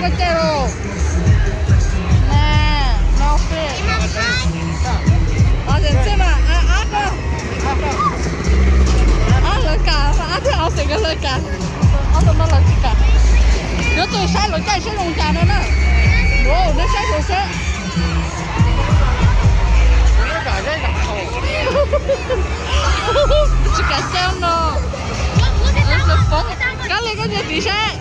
Koj caij los. Nab, no fish. Ob tug ntxawg mas, ab, ab lawv kam, ab thiab ob xeem nkawd lawv kam. Ob tug no lawv tsis kam. Yuav tuaj saib lawv caij saib zoo cas no na. Ua, neb saib zoo seb. Tsis kam caij no. Kab li koj ntsia tid saib.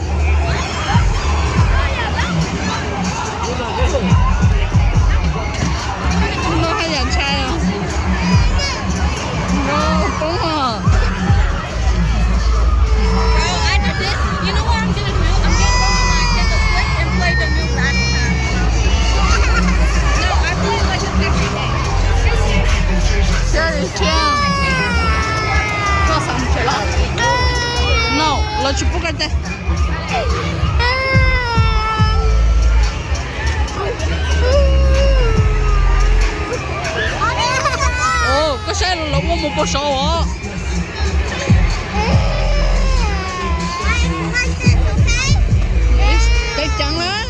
No haj yam ntshai os. No poob os. Koj xav mus tsev los? No, lawv tsis pub koj caij. Koj saib los ua mus puag saud os. Ceev ceev lawm.